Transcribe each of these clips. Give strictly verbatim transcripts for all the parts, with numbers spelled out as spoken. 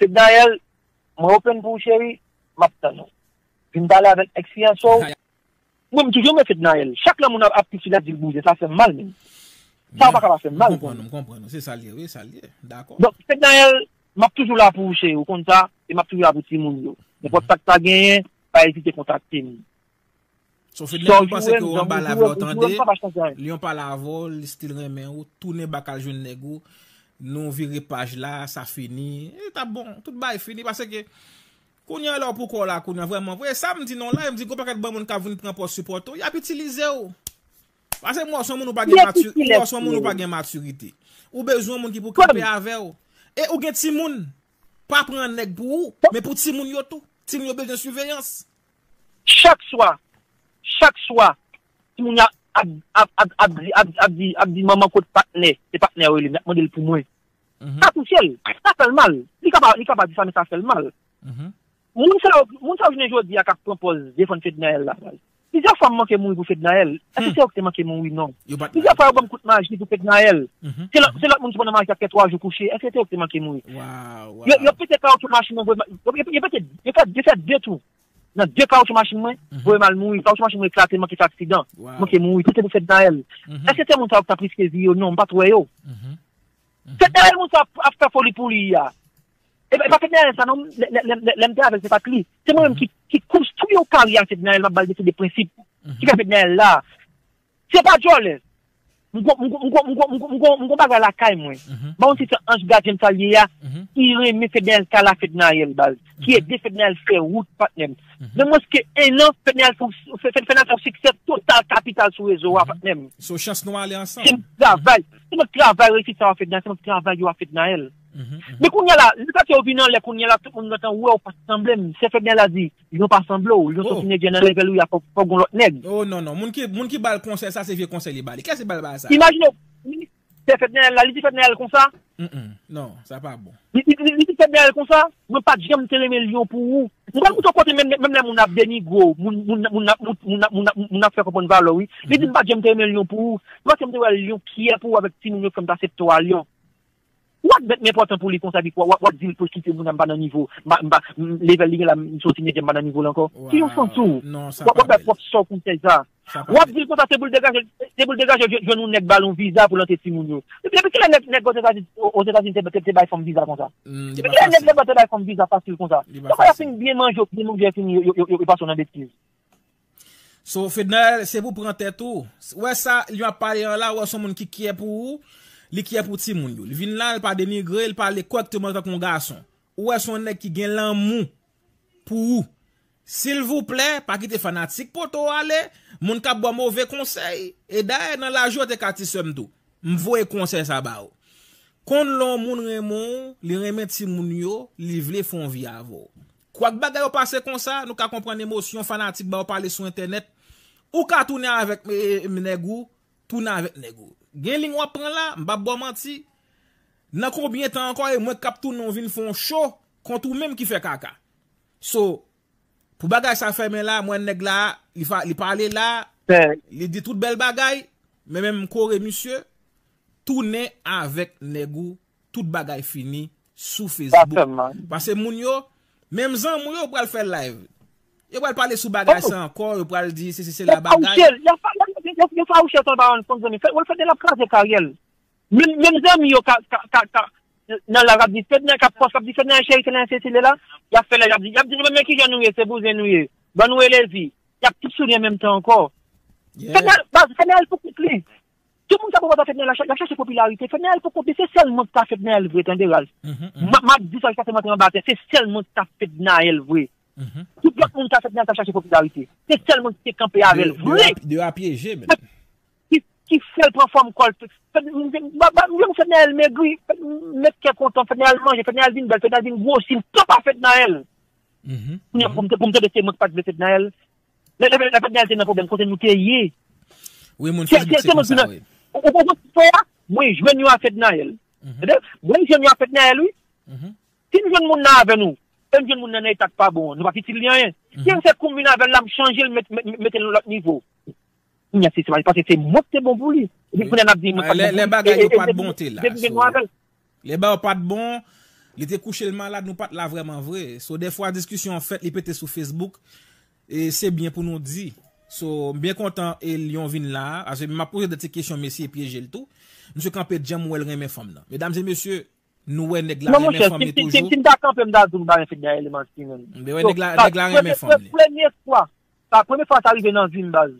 Fednaelle, mwen open pou ou, cheri, m ap tann ou. Vin pale avèk nèg fiyanse w. Mwen, m toujou renmen Fednaelle. Chak lè moun ap, ap piti la di l bouzen, sa fè m mal menm. Sa pa ka pa fè m mal. M konprann ou, m konprann ou. Se sa l ye, wi, sa l ye. Dakò. Donk, Fednaelle, m ap toujou la pou ou, cheri, ou konn sa, e m ap toujou la pou timoun yo. Nenpòt sa k ta genyen, pa ezite kontakte m. So Fednaelle, m panse ke w anba live la, w tande, Lyon pale avè w, li still renmen ou, tounen bak al jwenn nèg ou, nou vire paj la, sa fini. E ta bon, tout bagay fini, paske kounye a lè w pou kò w la, kounye a vrèman vre, sa m di non la, m di gon pakèt bon moun k ap vin pran pòz sipòte w, y ap itilize w. Paske m wè w se yon moun ou pa gen mati, m wè w se yon moun ou pa gen matirite. Ou bezwen yon moun ki pou kanpe avè w. E ou gen timoun, pa pran nèg pou ou, men pou timoun yo tou. Timoun yo bezwen siveyans. Chak swa, chak swa, timoun yo ap, ap, ap, ap, ap, ap di, ap di, ap di, manman, kot patnè? Se patnè yo rele m, y ap mande l pou mwen. Sa touche l, sa fè l mal. Li ka pa, li ka pa di sa, men sa fè l mal. Moun sa yo, moun sa yo jounen jodi a k ap pran pòz defann Fednaelle la, baz. Plizyè fwa m manke mouri pou Fednaelle. Èske se yo ki te manke mouri? Non. Plizyè fwa yo ban m kout maji pou Fednaelle. Se lòt, se lòt moun ki pandan maji ap fè twa jou kouche. Èske se yo ki te manke mouri? Yo, yo pete kawotchou machin mwen, voye ma-, yo, yo, yo pete, yo fè, yo fè de tou. Nan de kawotchou machin mwen, voye m al mouri. Kawotchou machin mwen eklate, manke fè aksidan. Manke mouri. Tout se pou Fednaelle. Èske se moun sa yo ki t ap riske vi yo? Non, m pa t wè yo. Fednaelle, moun sa ap, ap fè foli pou li a. E pa, e pa Fednaelle sa non, lè, lè, lè, lè, lè m te avè l, se pa t li. Se mwen menm ki, ki konstwi yon karyè ak Fednaelle, m ap ba l de, se de prensip ki fè Fednaelle la. Se pa djòlè. M gon, m gon, m gon, m gon, m gon, m gon, m gon bagay lakay mwen. Ba yon ti sè anj gadyen m sa l ye a, ki renmen Fednaelle, kale a Fednaelle, baz. Ki ede Fednaelle fè wout, patnè m. Nan mwens ke en an, Fednaelle fè, fè, fè, Fednaelle fè yon siksè total kapital sou rezo a, patnè m. So chans nou ale ansanm. Se mwen k travay. Se mwen k travay reyisit sa yo a Fednaelle, se mwen k travay yo a Fednaelle. Men kounye a la, letanke yo vin anlè kounye a la, tout moun gentan wè w pa sanble m. Se Fednaelle la di, Lyon pa sanble w, Lyon se yon tinedjè nan level ou ya, fò, fò gon lòt nèg. Oh non, non, moun ki, moun ki ba l konsèy sa, se vye konsèy li ba li. Kiyès ki ba l bagay sa? Imajine w, se Fednaelle la, li di Fednaelle konsa. Non, sa pa bon. Li, li, li, li di Fednaelle konsa, mwen pa t janm te renmen Lyon pou ou. Mwen pral koute yon kote menm, menm lè moun ap denigre w, moun, moun, moun, moun, moun, moun, moun ap fè konprann valè w, wi. Li di m pa t janm te renmen Lyon pou ou. Paske m te wè Lyon kyè pou ou avèk timoun yo k fè m t aksepte w a Lyon. W ap mèt m enpòtan pou li konsa, epi w ap, w ap di l pou l kite moun nan, m pa nan nivo, m pa, m pa, m, level li gen la, m se yon tinedjè, m pa nan nivo l ankò. Ki yon sans ou? W ap, w ap bay pwòp sè w konsèy sa. W ap di l konsa, se pou l degaje, se pou l degaje, jwenn, jwenn yon nèg ba l yon viza pou l antre timoun yo. Depi, depi kilè nèg, nèg Ozetazini, Ozetazini te, te, te bay fanm viza konsa? Depi kilè nèg, nèg te bay fanm viza fasil konsa? Yon fwa y ap fin byen manje w, byen manje w fini, yo, yo, yo, yo pase w nan betiz. So, Fednaelle, se pou pran tèt ou. Ou wè sa, li ap pale an la, ou wè se yon moun ki kyè pou ou, li kyè pou timoun yo. Li vin la, li pa denigre, li pale kòrèkteman tankou yon gason. Ou wè se yon nèg ki gen lanmou pou ou. Silvouplè, pa kite fanatik pote w ale, moun k ap ba w move konsèy, e dayè nan laji w te ka ti sè m tou. M voye konsèy sa ba ou. Konn lè yon moun renmen w, li renmen timoun yo, li vle fè yon vi avè w. Kwak bagay yo pase konsa, nou ka konprann emosyon fanatik ba yo pale sou entènèt. Ou ka tounen avèk, e, e, nèg ou, tounen avèk nèg ou. Gen liy w ap pran la, m p ap ba w manti. Nan konbyen tan ankò e mwen k ap tounen w vin fè yon cho kont ou menm ki fè kaka? So, pou bagay sa fèmen la, mwen nèg la, li fa, li pale la, li di tout bèl bagay, men menm m kore misye, tounen avèk nèg ou, tout bagay fini sou Facebook. Paske moun yo, menm zanmi w yo pral fè live. Yo pral pale sou bagay sa ankò, yo pral di sesi sela bagay. Yo fawouche, yo fawouche, yo fawouche, yo fawouche, yo fawouche, yo fawouche, yo fawouche, yo fawouche, yo fawouche, Menm, menm zanmi yo ka, ka, ka, ka, nan live ap di Fednaelle, k ap pòs, k ap di Fednaelle cheri, Fednaelle sesi lela, y ap fè live, y ap di, y ap di nou menm men kijan nou ye, se bouzen nou ye. Ban nou rele vi. Y ap tout souri an menm tan ankò. Fednaelle, baz, Fednaelle pou kont li. Tout moun k ap pran pòz a Fednaelle, y ap cha-, y ap chache popilarite. Fednaelle pou kont li, se sèl mwen k ka Fednaelle vre, tande Ralph. M, m ap di sa jiskaske m antre anba tè, se sèl mwen k ka Fednaelle vre. Tout lòt moun k ka Fednaelle, k ap chache popilarite. Se sèl mwen ki te kanpe avè l vre. De a pyeje menm. Ki, ki fè l pran fòm kò l. Fè, m, m, m, m, m, Fednaelle megri, fè, m, met kè kontan, Fednaelle manje, Fednaelle vin bèl, Fednaelle vin gwosi, m kanpe a Fednaelle. Kounye a, pou m te, pou m te de se mwen ki pa t vle Fednaelle. Lè, lè, lè Fednaelle te nan pwoblèm, kote nou te ye? Wi, moun Facebook se konsa, wi. Ou, ou, ou, ou, mwen jwenn yo a Fednaelle. Tande? Mwen jwenn yo a Fednaelle, wi. Si m jwenn moun nan avè nou, e m jwenn moun nan nan eta k pa bon an, nou p ap itil li anyen. Si m fè kou m vin avè l la, m chanje l, met, met, met, mete l nan lòt nivo. Kounye a, se, se pa, paske se mwen ki te bon pou li. Epi kounye a, n ap di mwen pa t bon pou li. Lè, lè bagay yo pa t bon, te la. Depi m vin avè l. Lè bagay yo pa t bon, Li te kouche l malad, nou pa t la vrèman vre. So, dèfwa diskisyon an fèt, li pete sou Facebook. E se byen pou nou di. So, m byen kontan e Lyon vin la a. Paske m ap poze de ti kesyon, mesye pyeje l tou. Misye kanpe djanm, m wè l renmen fanm nan. Medam e mesye, nou wè nèg la renmen fanm li toujou. Non, monchè, si, si, si, si m ta kanpe, m ta di w m pa renmen Fednaelle, manti menm. M wè nèg la, nèg la renmen fanm li. Premye fwa, sa, premye fwa sa rive nan vi m, baz.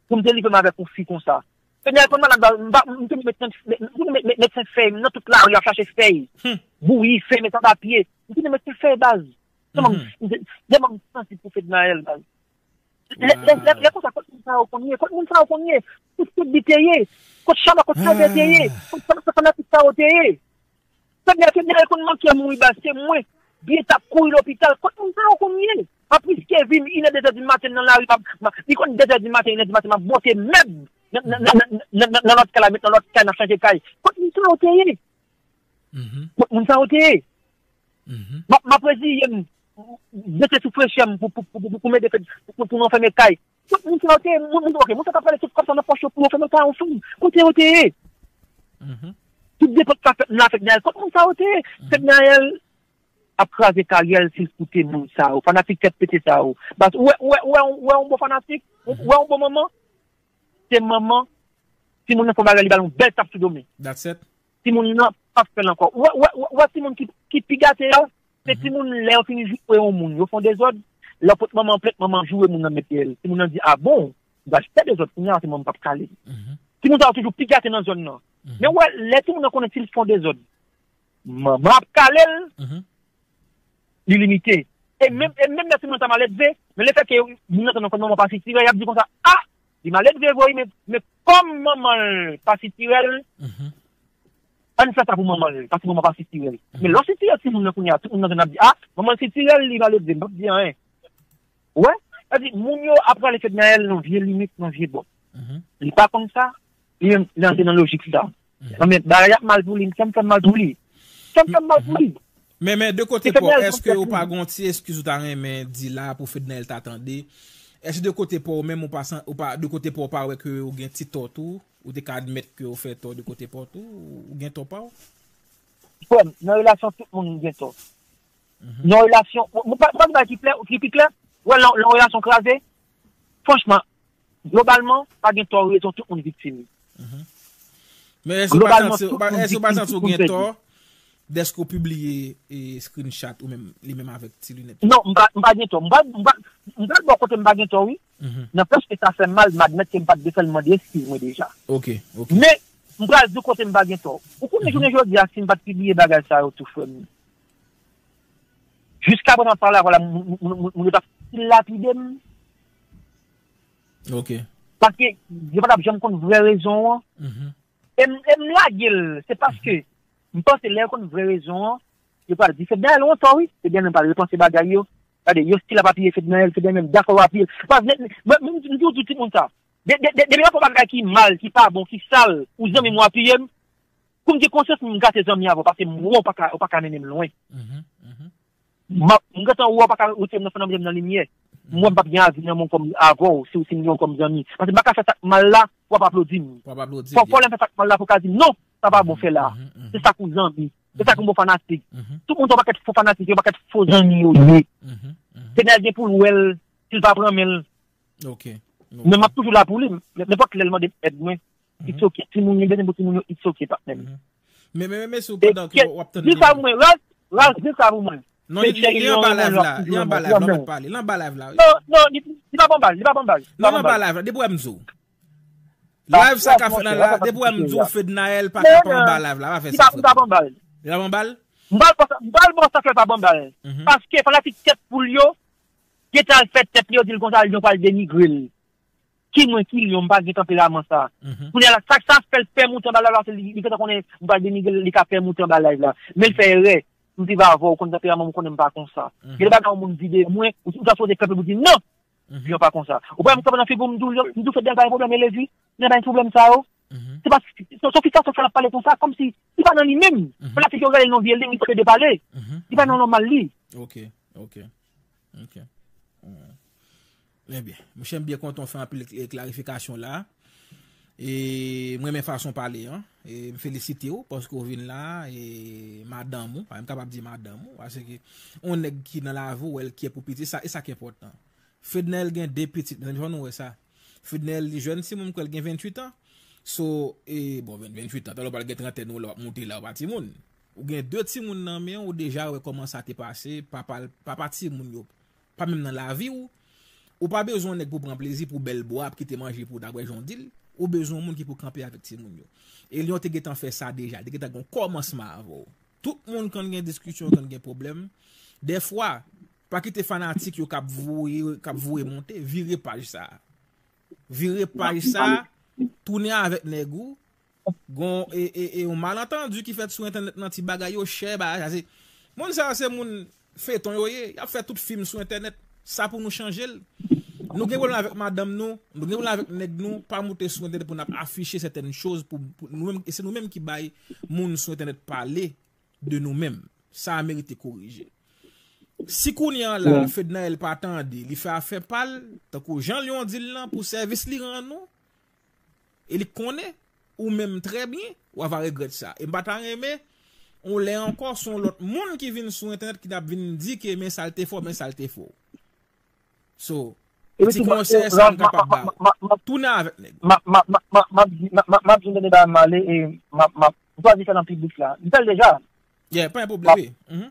Pou m te livre m avèk yon fi konsa. Fednaelle konn malad, baz, m pa, m te met, met, met, met, met, met senk fèy nan tout lari, ap chache fèy. Bouyi, fèy, met anba pye. M te met senk fèy, baz. Tèlman m, tèlman m sansib pou Fednaelle, baz. Lè, lè, lè, lè konsa, kot moun sa yo konn ye? Kot moun sa yo konn ye? Kot, kot li te ye? Kot chama, kot fèy te ye? Kot fanatik sa yo te ye? Fednaelle, Fednaelle konn manke mouri, baz, se mwen. Byen t ap kouri lopital. Kot moun sa yo konn ye? An plis Kevin, inè, dezè di maten nan lari, m ap, m ap, li konn dezè di maten, inè di maten, m ap bwote mèb nan, nan, nan lòt kay la, met nan lòt kay, n ap chanje kay. Kot moun sa yo te ye? Kot moun sa yo te ye? M ap, m ap reziye m, jete sou frechè m pou, pou, pou, pou, pou m ede fè, pou, pou nou fèmen kay. Tout moun sa yo te, moun, moun, ok, moun sa ta prale tout kòb sa nan pòch yo pou yo fèmen kay yon fanm. Kote yo te ye? Tout depans sa fèt nan afè Fednaelle. Kot moun sa yo te ye? Fednaelle ap kraze karyè l si l koute moun sa yo. Fanatik tèt pete sa yo. Baz, ou wè, ou wè, ou wè, ou wè yon bon fanatik? Ou wè yon bon manman? Se manman, timoun nan fè yon bagay, li ba l yon bèl tap sou do men. That's it. Timoun nan p ap fè l ankò. Ou wè, ou wè, ou wè, ou wè timoun ki, ki pi gate a, se timoun lè yo fin joure yon moun, yo fè yon dezòd, lè yo pot manman an plent, manman an joure moun nan met dèyè l. Timoun nan di, a bon, m pral fè dezòd, kounye a se manman m p ap kale m. Timoun sa yo toujou pi gate nan zòn nan. Men ou wè, lè timoun nan konnen si l fè yon dezòd, manman ap kale l, li limite. E menm, e menm lè timoun nan ta maledve, men lefètke moun nan tande konn manman pa sitirè, y ap di konsa, a, li maledve vre wi, men, men kòm manman l pa sitirè l, ann fè sa pou manman l, paske manman pa sitirè l. Men lè w sitirè timoun nan kounye a, tout moun nan zòn ap di, a, manman l sitirè l, li maledve, m p ap di anyen. Ou wè? Sa di, moun yo ap rale Fednaelle nan vye limit, nan vye bòt. Li pa konn sa, li menm, li antre nan lojik sa. Nan men bagay ap mal pou li, sa m fè m mal pou li. Sa m fè m mal pou li. Men, men, de kote pa w, èske ou pa gen yon ti eskiz ou ta renmen di la pou Fednaelle ta tande? Èske de kote pa w menm, ou pa, san- ou pa, de kote pa w, ou pa wè ke ou gen ti tò tou? Ou te ka admèt ke ou fè tò de kote pa w tou? Ou gen tò pa w? Frè m, nan relasyon, tout moun gen tò. Nan relasyon, mwen pa, pa gen bagay ki klè, ki pi klè. Wè, nan, nan relasyon kraze, franchman, globalman, pa gen tò rezon, tout moun viktim. Men èske ou pa santi, ou pa, èske ou pa santi ou gen tò dèske ou pibliye e screenshot ou menm, li menm avèk ti linèt? Non, m pa, m pa gen tò. M pa, m pa, m pral bò kote m pa gen tò, wi. Nanpèske sa fè m mal, m admèt ke m pa t dwe fè l, m mande eskiz mwen deja. Ok, ok. Men, m pral di w kote m pa gen tò. Ou konnen jounen jodi a, si m pa t pibliye bagay sa yo tou, frè m, jiskaprezan m ap pale avè w la, moun, moun, moun, moun yo t ap lapide m. Ok. Paske yo pa t ap janm konn vrè rezon an. E m, e m lage l, se paske m panse lè yo konn vrè rezon an, yo pral di, Fednaelle, ou antò wi. Fednaelle menm pral repanse bagay yo. Gade, yo still ap apiye Fednaelle, Fednaelle menm dakò yo apiye l. Pas, men, men, men, m di w, di timoun sa. De, de, de, depi w ap fè bagay ki mal, ki pa bon, ki sal, ou zanmi m, ou apiye m, pou m gen konsyans m gate zanmi avè w, paske m wè w pa ka, ou pa ka mennen m lwen. M ap, m gentan wè w pa ka retire m nan fè nan limyè. M wè m p ap gen avi nan men w kòm avè w, si w fin gen w kòm zanmi. Paske m pa ka fè sa k mal la, w ap aplodi m. W ap aplodi m, yeah. Fò, fò lè m fè sa k mal la pou w ka di m, non, sa pa bon fè la. Se sa k yon zanmi. Se sa k yon bon fanatik. Tout moun se yon pakèt fo fanatik, yon pakèt fo zanmi yo ye. Fednaelle gen pou l wè l, si l pa pran men l. Ok. Men m ap toujou la pou li. Nenpòt lè l mande èd mwen, it's ok. Timoun yo, bezwen pou timoun yo, it's ok, patnè m. Men, men, men, men, sou pandan ke w ap tann. Di sa pou mwen, Raz, Raz, di sa pou mwen. Non, li, li, li anba live la, li anba live la, w ap pale. Li anba live la, wi. Non, non, li, li pa ban bal, li pa ban bal. Non, li anba live la, depi w wè m di w. Live sa ka fè nan la, depi w wè m di w Fednaelle pa ka pa anba live la, pa fè sa. Li pa ban bal. Li pa ban bal? M pral ban sa, m pral ban sa fè pa ban bal. Paske fanatik tèt poul yo, gentan al fè tèt li, yo di l konsa, yo pral denigre l. Ki mwen, ki Lyon, m pa gen tanperaman sa. Kounye a la, sa, sa fè l pè moute anba live la, se li, li gentan konnen m pral denigre l, li ka pè moute anba live la. Men l fè erè. M viv avè w, ou konn tanperaman m, ou konnen m pa konsa. Gen de bagay yon moun di de mwen, ou, ou ta sipoze kanpe pou di non. Lyon pa konsa. Ou pa wè m kanpe nan figi w, m di w, Lyon, m di w Fednaelle pa gen pwoblèm, e Levy, Fednaelle pa gen pwoblèm sa yo. Se pa, se, se, se ki fason fè l ap pale konsa, kòmsi li pa nan li menm. Fanatik yo rele l yon vye ling, li kote de pale. Li pa nan nòmal li. Ok, ok. Ok. Ebyen, monchè, m byen kontan w fè anpil kl-, klarifikasyon la. E m renmen fason w pale an. E m felisite w paske w vin la, e madanm ou, pa menm kapab di madanm ou, paske yon nèg ki nan lavi w, wè l kyè pou pitit, sa, e sa ki enpòtan. Fednaelle gen de pitit, mezanmi, fò nou wè sa. Fednaelle, li jèn timoun, m kwè l gen venntuit an. So, e, bon, venn, venntuit an, talè w pral gen trantèn ou la, w ap moute la, w pa timoun. Ou gen de timoun nan men w, ou deja wè kòman sa te pase, papa, papa timoun yo pa menm nan lavi w. Ou pa bezwen yon nèg pou pran plezi, pou bèl bwa, pou kite manje pou w, daprè jan w di l. Ou bezwen yon moun ki pou kanpe avèk timoun yo. E Lion te gentan fè sa deja, li te gentan gen yon kòmansman avè w. Tout moun konn gen diskisyon, konn gen pwoblèm. Dèfwa, pa kite fanatik yo k ap voye, k ap voye monte, vire paj sa. Vire paj sa, tounen avèk nèg ou. Gon, e, e, e yon malantandi ki fèt sou entènèt nan ti bagay yo, chè bagay sa, se, moun sa yo se moun feyton yo ye, y ap fè tout fim sou entènèt, sa pou nou chanje l. Nou gen pwoblèm avèk madanm nou, nou gen pwoblèm avèk nèg nou, pa moute sou entènèt pou n ap afiche sètèn choz pou, pou nou menm, e se nou menm ki bay moun sou entènèt pale de nou menm. Sa a merite korije. Si kounye a la, Fednaelle pa tande, li fè afè pa l, tankou jan Lion di l lan, pou sèvis li rann ou, e li konnen ou menm trè byen, w ava regrèt sa. E m pa ta renmen, yon lè ankò, se yon lòt moun ki vin sou entènèt ki t ap vin di ke men sa l te fè w, men sa l te fè w. So, ti konsèy sa m kapab ba w. Tounen avèk nèg. M ap di m tande ba m ale e m ap m ap m chwazi fè nan piblik la. M fè l deja. Yeah, pa yon pwoblèm, wi.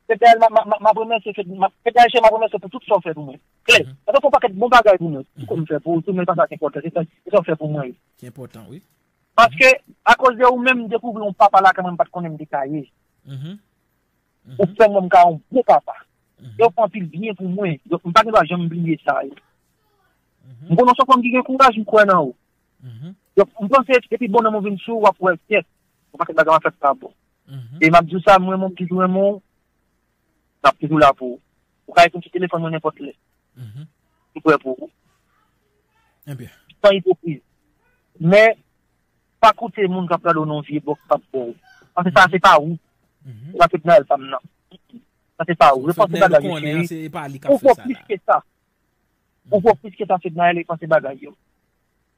Fednaelle, m ap remèsye, Fednaelle, m ap remèsye pou tout sa w fè pou mwen. Klè. Paske w fè yon pakèt bon bagay pou mwen. Tout sa w fè pou ou, tout sa w fè pou mwen. Ki enpòtan, wi. Paske, akoz de ou menm, m dekouvri yon papa lakay mwen, m pa t konnen m te ka ye. Ou fè mwen m ka yon bon papa. Yo fè anpil byen pou mwen. Donk, m pa gen dwa janm bliye sa yo. M konnen w se yon fanm ki gen kouraj, m kwè nan ou. Donk, m panse depi bon nan mwen vin sou ou, w ap wè kèt. Yon pakèt bagay w ap fè ki pa bon. E m ap di w sa, m renmen w, m toujou renmen w. M ap toujou la pou ou. Ou ka ekri m sou telefòn mwen nenpòt lè. M prè pou ou. San ipokrizi. Men, pa koute moun k ap gade w nan yon vye bòks k ap ba w. Paske sa se pa ou. Se pa Fednaelle pa m nan. Sa se pa ou. Repanse bagay yo, cheri. Ou fò plis ke sa. Ou fò plis ke sa, Fednaelle, repanse bagay yo.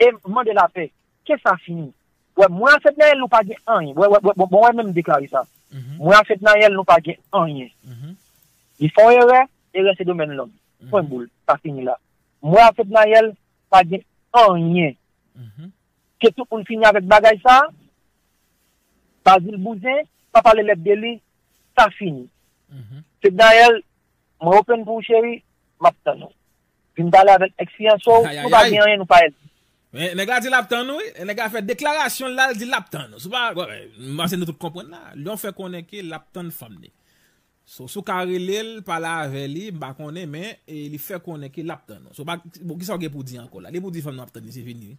E m mande lapè. Ke sa fini. Wè, mwen a Fednaelle, nou pa gen anyen. Wè, wè, wè, bon, bon, wè, menm deklare sa. Mwen a Fednaelle, nou pa gen anyen. Li fè yon erè, erè se domèn lòm. Pwen boul, sa fini la. Mwen a Fednaelle, pa gen anyen. Ke tout moun fini avèk bagay sa. Bazil Bouzen, pa pale lèd de li, sa fini. Fednaelle, mwen open pou ou, cheri, m ap tann ou. Vin pale avèk èks fiyanse w, nou pa gen anyen, nou pa ènmi. Men, nèg la di l ap tann ou, wi. Nèg la fè deklarasyon l la, l di l ap tann ou. Si w pa, bon, m panse nou tout konprann la. Lion fè konnen ke l ap tann fanm li. So, si w ka rele l, pale avè li, m pa konnen, men, e, li fè konnen ke l ap tann ou. So, pa, bon, kisa w gen pou di ankò la? Li pou di fanm nan ap tann li, se fini, wi.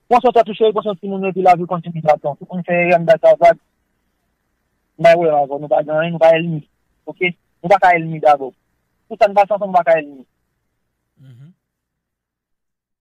Pran swen tèt ou, cheri, pran swen timoun yo, epi lavi kontinye gason. Tout moun fè erè anndan sa vag. M bay wè avè w, nou pa gen anyen, nou pa ènmi. Oke? Nou pa ka ènmi dabò. Pou sa n pase ansanm, nou pa ka ènmi.